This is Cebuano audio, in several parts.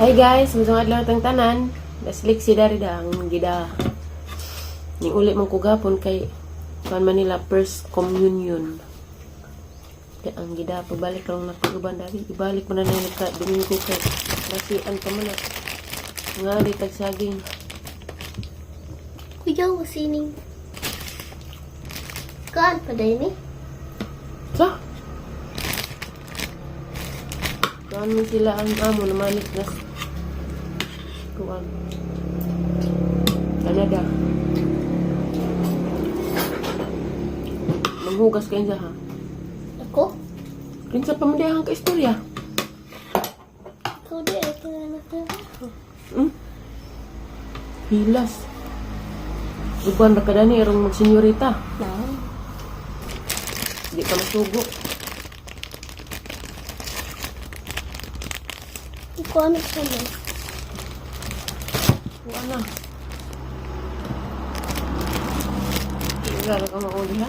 Hi guys, masang adlaw tang tanan. Daslik si dari da ang gida. Ning uli man ko gapon kay kuan Manila first communion. Kaya ang gida pagbalik lang napaguban dari, ibalik mo na na nagka Domingo kay nasian pa man na. Nga di tag saging. Kuya, sining. Kaan pa din eh. Sa? Kuan man sila ang amo na manik nas. Kuan. Canada. Manghugas kayo ha. Ako? Kinsa pa man diha ang kaistorya? Ikaw di ay kilala ka. Hmm? Hilas. Uban ra ka dani irong magsenyorita. No. Di ka masugo. Ikaw ano sa mo? Kuan na. Wala ra ka mauli ha.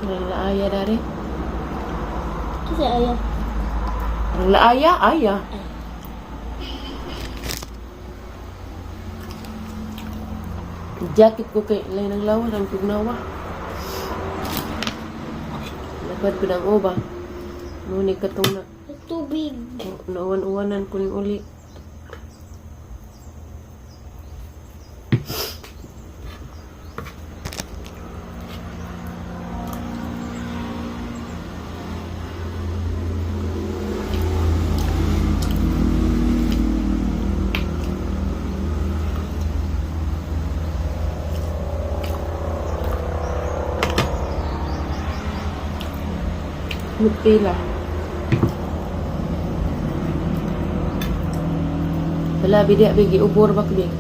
Ang laaya dari. Kasi ayaw. Ang laaya, aya. Jacket ko kay lay ng lawas ang tugnawa. Lapad ko ng uba. Ngunit katong na Tubig. nauwan-uwanan ko ning uli. Nagpila. Wala, bidi, bigi, ubor ba kubig?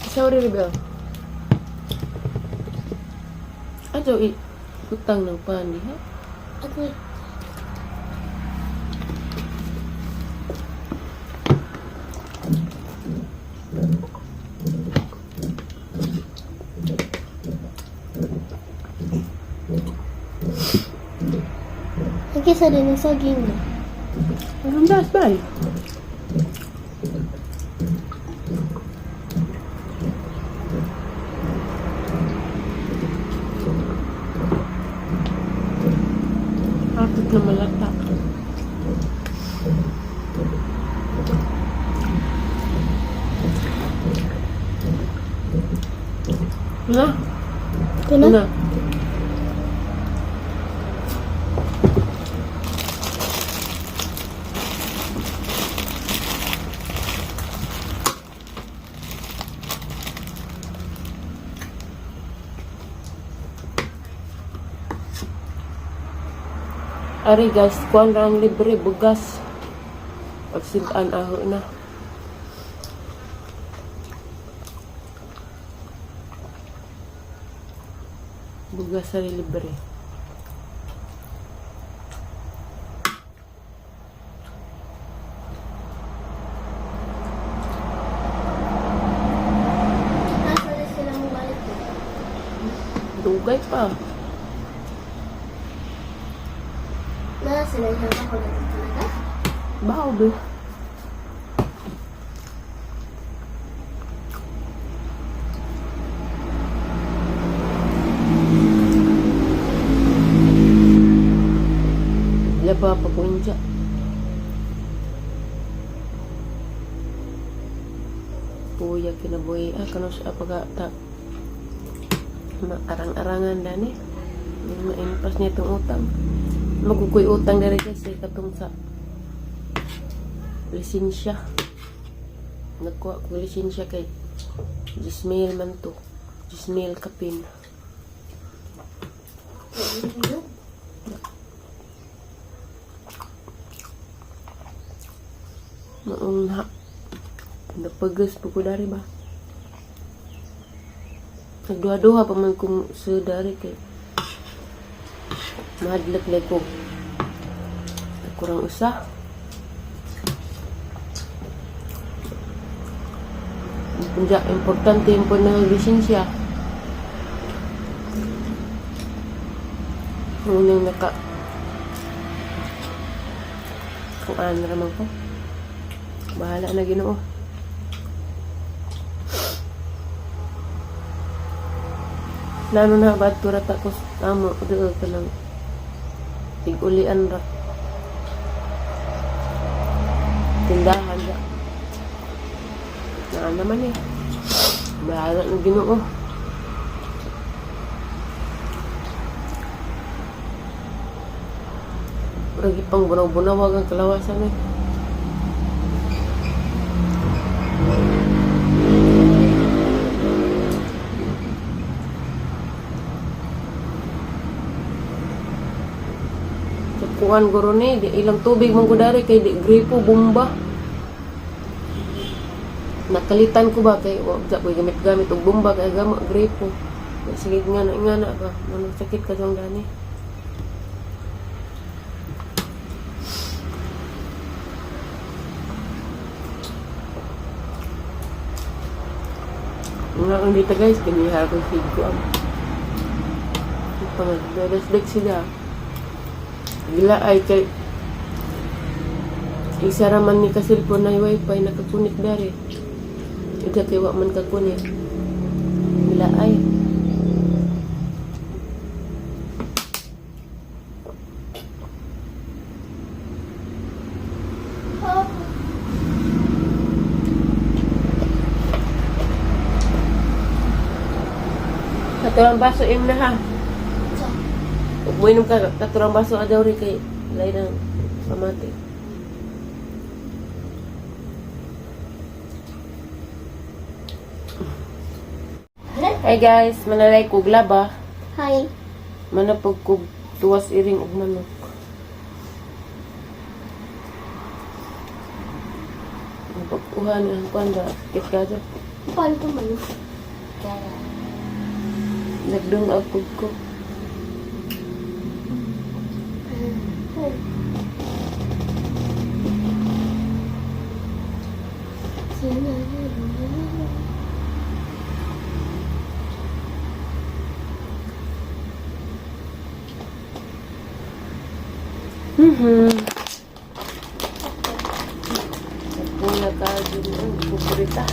Sorry, Rebel. Ato, utang ng pani, ha? Ako eh. Nagkisa din ng saging na. Anong das, bay? Atot na malata. Na? Ito na? Na. Ari guys, kuan ra ang libre bugas. Pagsidan aho na. Bugas sa libre. Nasa na sila mabalik ko. Dugay pa. Nasa sila yung ako na talaga? Bao be. Laba pa ko inja. Puya kinabuhi. Ah, kano siya pagka ta maarang-arangan dani. Maimpas niya itong utang. Magugoy utang dari kasi katong sa lisensya. Nagkuha ko lisensya kay Jismail man to. Jismail Kapin. Ano? Noong ha, napagas po ko dari ba. Nagduha-duha pa man kung sa dari kay mahadlak na ko. Kurang usa. Kaya importante yung po na lisensya. Unang naka kung ano naman ko. Bahala na Ginoo. Lalo na ba turata ko tamo doon ka lang tig-ulian ra tindahan ra na naman eh bahala na Ginoo. Lagi pang bunaw-bunawag ang kalawasan eh. Sa kuan guro ni, di ilang tubig man ko dari kay di gripo bomba. Nakalitan ko ba kay wa ja ko gamit-gamit og bomba kay gamo gripo. Sige nga na ba, manong sakit ka dong gani. Nga ang dito guys, kanihar ko feed ko ang pangadadasdag sila. Gila ay kay isa raman ni ka cellphone na wifi nakakunik dari. Ida kay wa man kakunik. Gila ay. Oh. Katurang baso im na ha. Sa. Ug moinom ka katurang baso adaw ri kay lay ng pamati. Hi guys, manalay kog laba. Hi. Manapog kog tuwas iring ug manok. Ang pagkuha ni ang kuan ba? Sakit ka dyan. Paano ito man? Kaya. Nagdung ako ko. Pula ka dun ang kukurita.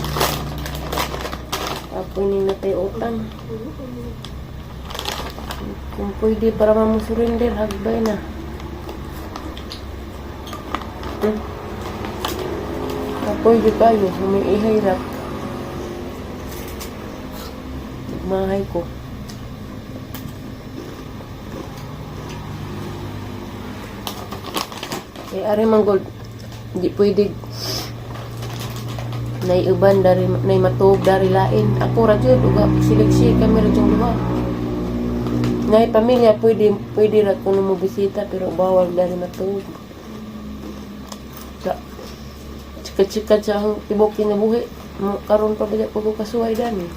Apoy ni natay utang. Kung pwede para mamusurrender, hagbay na. Apoy di kayo, humiihay rap. Mahay ko. Eh, ari man gold, di pwede naiuban dari nay matuog dari lain. Ako ra jud uga sileksi kami ra jud duha. Nay pamilya pwede pwede ra kuno mo bisita pero bawal dari matuog. Sa chika-chika sa ang tibok kinabuhi. Mo karon pa ba ko kasuway dani.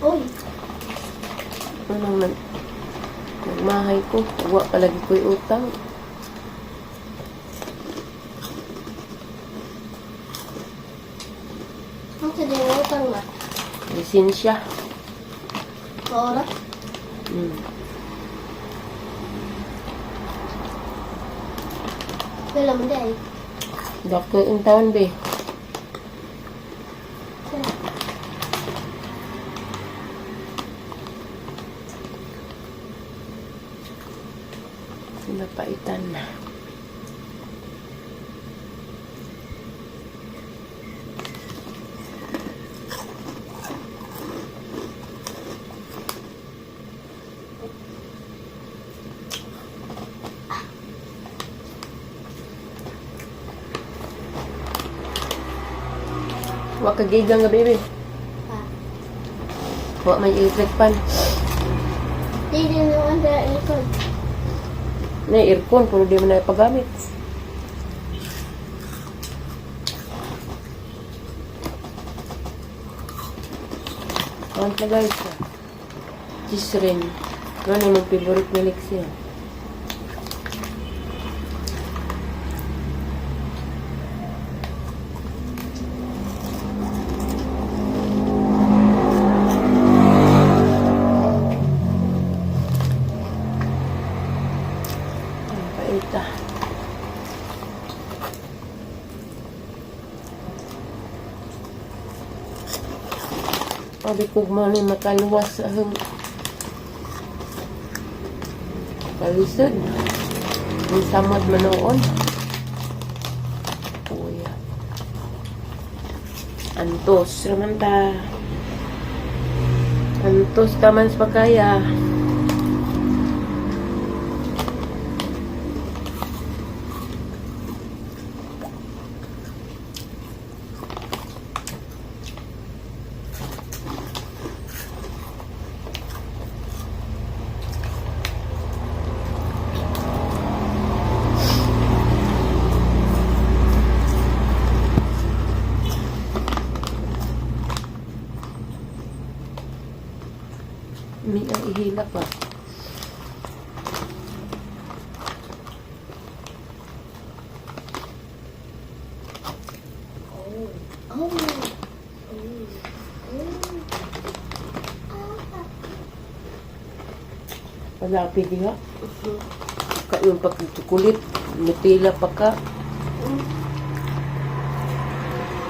Uy. Anong nagmahay ko, wa pa lagi ko'y utang. Ang sa din utang na. Lisensya. Maura? Wala mo dahil. Dako yung taon be. Sira. Napaitan na. Wa ka gigang nga baby. Ah. Wa may electric pan. Di din yung under aircon. Na aircon pero di man na ipagamit. Want na, guys. Cheese rin. Ano yung favorite ni Lexia? Ang pait ah. Sabi ko man ay makaluwas sa ahong kalisod. Ang samad manoon. Uya. Antos raman ta. Antos taman sa pagkaya. May ang ihila pa. Oh. Oh. Oh. Oh. Ah. Wala pili ha. Kayon pa kulit. Nutila pa ka.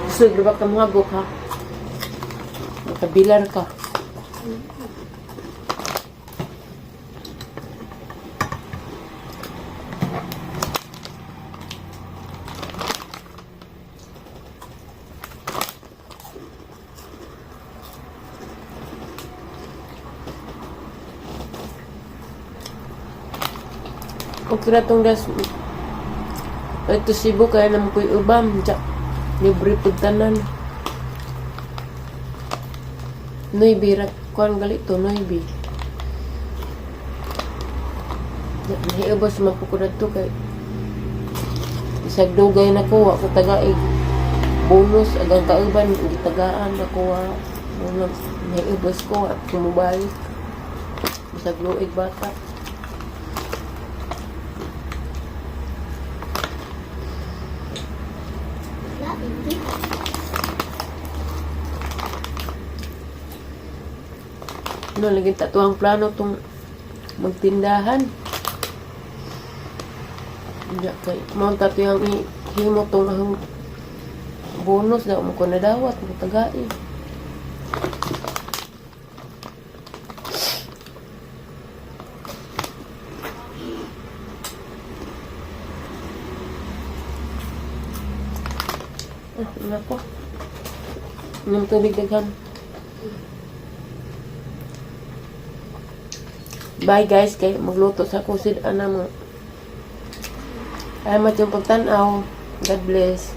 Gusto ba ka muhagok ha? Makabilar ka. Okay na tong das. Ito Cebu kaya naman ko'y ubam. Tsa, libre pud tanan. Noybi, rat, kuan gali to, Noybi. Nahiubos man po ko na to kay isag dugay na ko, wa ko tagaig bonus agang kauban gitagaan na ko wa. Muna, nahiubos ko at kumubalik. Bisag luig bata. Lain din. No, lagi tatuang plano tong magtindahan. Hindi kay mao tato yung himo tong ahong bonus daw mo ko nadawat mo tagai. Ah, nako. Inom tubig daghan. Bye guys, kay magluto sa kusid ana mo. Salamat yung pagtan-aw. God bless.